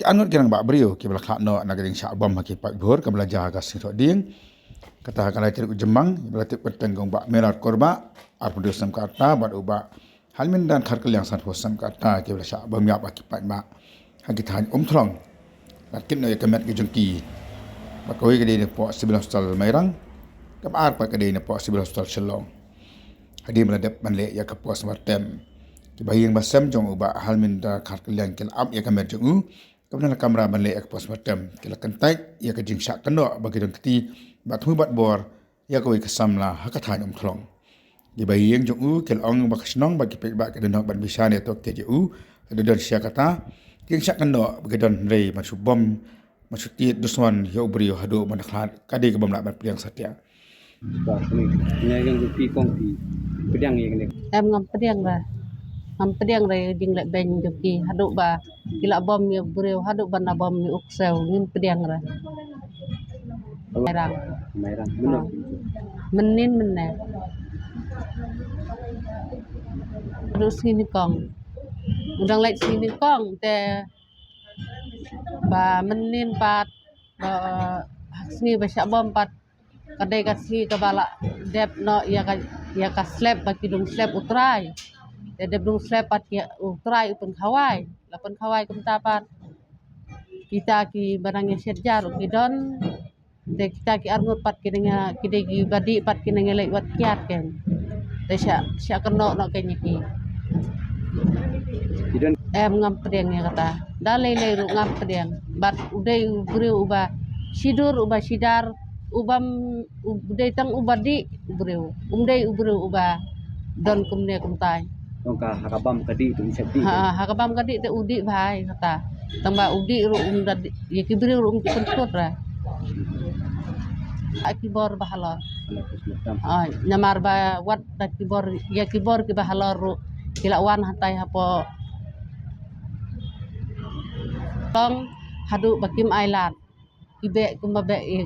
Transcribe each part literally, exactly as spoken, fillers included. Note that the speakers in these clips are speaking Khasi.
Arngut ki rangbah briew kiba la khlad noh na ka jingshah bom ha ki paidbah kaba la jia ha ka Sngi Thohdieng. Kata ka lai tarik u Jymmang, ba la tip kyrteng kum u Bah Maynard Kurbah, arphew hynriew snem ka rta, bad u Bah Halmindan Kharkylliang, sanphew snem ka rta, kiba la shah bom ïap ha ki paidbah ha ki thaiñ Umthlong. La kit noh ïa ka met ka jong ki. Ba kawei ka dei napoh Civil Hospital Mairang, kaba ar pat ka dei napoh Civil Hospital Shillong. Hadien ba la dep ban leh ïa ka postmortem, ki bahaïing bahasem jong u Bah Halmindan Kharkylliang ki la ap ïa ka met jong u, kaba na ka kamra ban leh ïa ka postmortem. Ki la kyntait ïa ka jingshah kynnoh ba ki don kti bad thmu bad bor ïa kawei ka samla ha ka thaiñ Umthlong. Ki bahaïing jong u ki la ong ba ka shnong bad ki paidbah ki donkam ban bishar ïa to ki ïa u, ka don sha kata ka jingshah kynnoh ba ki don, hynrei ban shu bom, ban shu tied dusmon ïa u briew haduh ban da khlad, ka dei kaba ym lah ban pdiang satia. Ba kane, nga ïa ngi phi kong phi pdiang ïa kane. Em, ngam pdiang re. Ngam pdiang re ïa ka jingleh beiñ jong ki haduh ba ki la bom ïa u briew, haduh ban da bom ïa u ksew, ngim pdiang re. Mairang. Mairang. Mynno? Mynnin mynne. Haduh sngi nyngkong. U dang leit sngi nyngkong te ba mynnin pat, ba ha ka sngi ba shah bom pat, ka dei ka sngi kaba la dep noh ïa ka, ïa ka slep, ba ki dung slep u trai. Te dep dung slep pat ïa u trai u pynkhawai. La pynkhawai kumta pat, kita kiba nang ïashet jar ruh ki don. Te kita ki arngut pat ki nang ïa, ki dei kiba dih pat ki nang ïaleit wad kiad kein. Te shah, shah kynnoh noh kein ïa ki. Ki don. Em, ngam pdiang ïa kata. Da lei lei ruh ngam pdiang. Bad u dei u briew uba shidur, uba shidar, uba m-, u dei tang uba dih u briew. Um dei u briew uba don kumne kumtai. Tang ka ha ka bam ka dih te u shah dih. Ha, ha ka bam ka dih te u dih bha ïa kata. Tang ba u dih ruh um da dih, ïa ki briew ruh um ju pynkut re. Ha ki bor ba halor. Ai, namar ba wat da ki bor, ïa ki bor kiba halor ruh ki la wan hatai hapoh Tong haduh ba kim ailad. Ki beh kumba beh ïa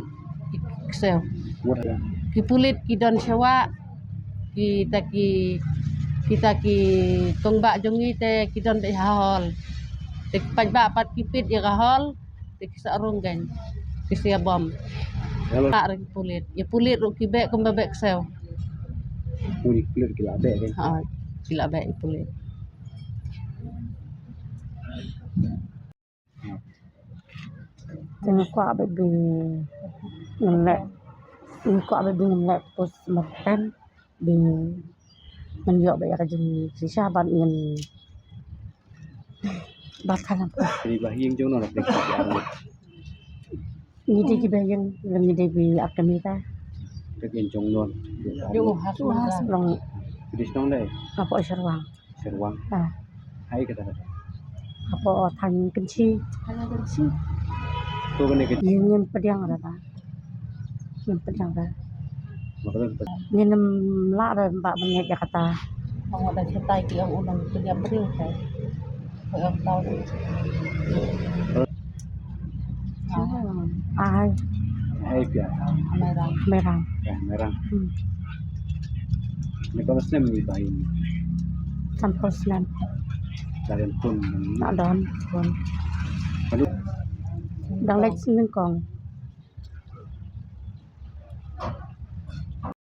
ki ksew. Wat. Ki pulit ki don sha wah, kita ki, kita ki kong bah jong ngi te ki don beit ha hall. Te ki paidbah pat ki peit ïa ka hall, te ki sa rung kein, ki sa ïa bom. Hello. Lah re ki pulit. Ïa pulit ruh ki beh kumba beh ksew. Pulit, pulit ki la beh kein. Ha, ki la beh ïa pulit. Te nga kwah bad ba ngin leh, nga kwah bad ba ngin leh postmortem, ba ngin ïoh bad ïa ka jingshisha bad ngin, bad ka lam. Ki bahaïing jong no la pynkyndit. Ngi dei ki bahaïing, ngi dei ba ar kmie ta. Ka ïing jong no. Ïoh ha shnong. Ki dei shnong dei. Hapoh Sherwang. Sherwang. Ah. Hai kata kata. Hapoh Thaiñ Kynshi. Thaiñ Kynshi. To kane ka. Ngin, ngin pdiang re ba. Ngin pdiang re. Ma ka don pdiang. Ngin ym lah re ba ban ngeit ïa kata. Ong da shatai ki ong u nang pdiang briew ka. Ko ong tau. Ai. Ai pia. Mairang. Mairang. Ya, Mairang. Hmm. Ni ko snem ni ba ini. Sampul snem. Dari pun. Nak don pun. Aduh. Dang leit snem kong.